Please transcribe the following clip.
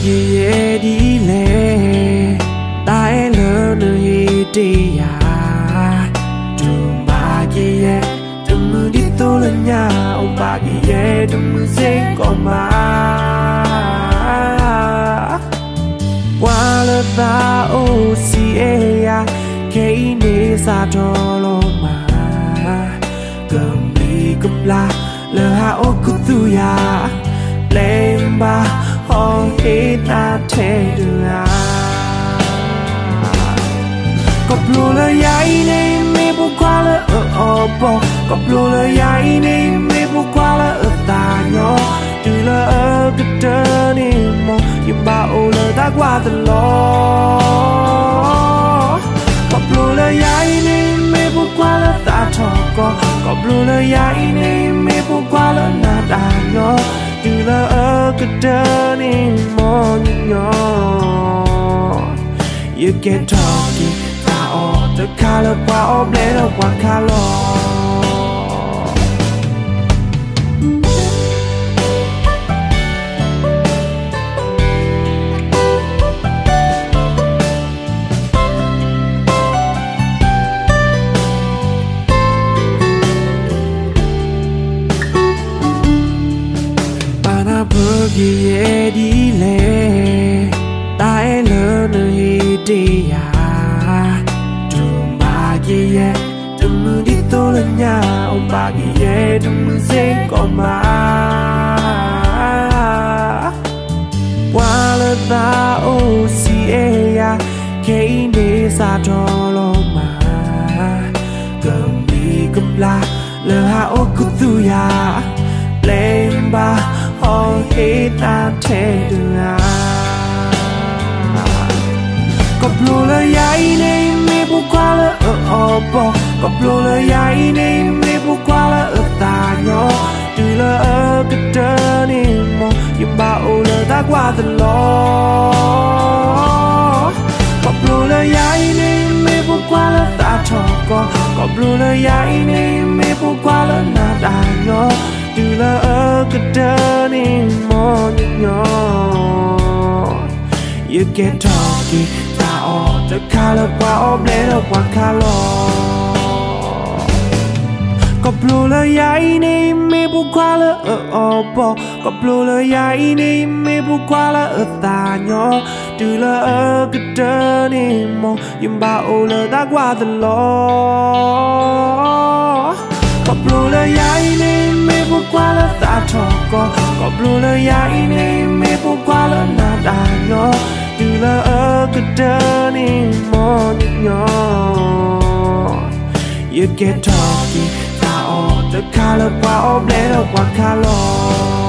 ယယဲဒ်လဲၣ်, တၢ်အဲၣ်လၢနဟ့ၣ်တ့ၢ်ယၤ, တုၤမၤကယဲၢ်, တမုာ်ဒ်သိးလၢညါ, အိၣ်ဘၣ်ကယဲၢ်တမုာ်စ့ၢ်ကီးမး. ပှၤလၢသးအိၣ်စံးအဲၣ်ယၤ, ခဲအံၤန့ၣ်စးထီၣ်လီၤမး, ကမံၤကဘျၣ်လၢဟးအိၣ်ခူသူၣ်ယၤ, ပျဲဘၣ်ဟီၣ်ဟ့ၣ်သးထဲတဂၤ. ခီဖျိလၢယၤအံၤန့ၣ် မ့ၢ်ပိာ်ခွါလၢအအီၣ်ဘီ, ခီဖျိလၢယၤအံၤန့ၣ် မ့ၢ်ပိာ်ခွါလၢအသးညီ, တုၤလၢအကတၢၢ်န့ၣ်မ့ၢ် ယဘၣ်အိၣ်လၢသးကွၢ်တလီၢ်. ခီဖျိလၢယၤအံၤန့ၣ် မ့ၢ်ပိာ်ခွါလၢသးထီၣ်ကီၢ်, ခီဖျိလၢယၤအံၤန့ၣ် မ့ၢ်ပိာ်ခွါလၢနၤတၢ်ညီ, တုၤလၢအကတၢၢ်န့ၣ်မ့ၢ်ညီညီ, ယကဲထီၣ်က့ၤသးအီၣ်တခါလၢပှၤအီၣ်ဘျဲၣ်ဒီးပှၤခးလီၤ. ပာ်နၢ်ပၢၢ်ကယဲၢ်ဒ်လဲၣ်, တၢ်အဲၣ်လၢနဟ့ၣ်တ့ၢ်ယၤ, တုၤမၤကယဲၢ်, တမုာ်ဒ်သိးလၢညါ, အိၣ်ဘၣ်ကယဲၢ်တမုာ်စ့ၢ်ကီးမး. ပှၤလၢသးအိၣ်စံးအဲၣ်ယၤ, ခဲအံၤန့ၣ်စးထီၣ်လီၤမး, ကမံၤကဘျၣ်လၢဟးအိၣ်ခူသူၣ်ယၤ, ပျဲဘၣ်ဟီၣ်ဟ့ၣ်သးထဲတဂၤ. ခီဖျိလၢယၤအံၤန့ၣ် မ့ၢ်ပိာ်ခွါလၢအအီၣ်ဘီ, ခီဖျိလၢယၤအံၤန့ၣ် မ့ၢ်ပိာ်ခွါလၢအသးညီ, တုၤလၢအကတၢၢ်န့ၣ်မ့ၢ် ယဘၣ်အိၣ်လၢသးကွၢ်တလီၢ်. ခီဖျိလၢယၤအံၤန့ၣ် မ့ၢ်ပိာ်ခွါလၢသးထီၣ်ကီၢ်, ခီဖျိလၢယၤအံၤန့ၣ် မ့ၢ်ပိာ်ခွါလၢနၤတၢ်ညီ, တုၤလၢအကတၢၢ်န့ၣ်မ့ၢ်ညီညီ, ယကဲထီၣ်က့ၤသးအီၣ်တခါလၢပှၤအီၣ်ဘျဲၣ်ဒီးပှၤခးလီၤ. ခီဖျိလၢယၤအံၤန့ၣ် မ့ၢ်ပိာ်ခွါလၢအအီၣ်ဘီ, ခီဖျိလၢယၤအံၤန့ၣ် မ့ၢ်ပိာ်ခွါလၢအသးညီ, တုၤလၢအကတၢၢ်န့ၣ်မ့ၢ် ယဘၣ်အိၣ်လၢသးကွၢ်တလီၢ်. ခီဖျိလၢယၤအံၤန့ၣ် မ့ၢ်ပိာ်ခွါလၢသးထီၣ်ကီၢ်, ခီဖျိလၢယၤအံၤန့ၣ် မ့ၢ်ပိာ်ခွါလၢနၤတၢ်ညီ, တုၤလၢအကတၢၢ်န့ၣ်မ့ၢ်ညီညီ, ယကဲထီၣ်က့ၤသးအီၣ်တခါလၢပှၤအီၣ်ဘျဲၣ်ဒီးပှၤခးလီၤ.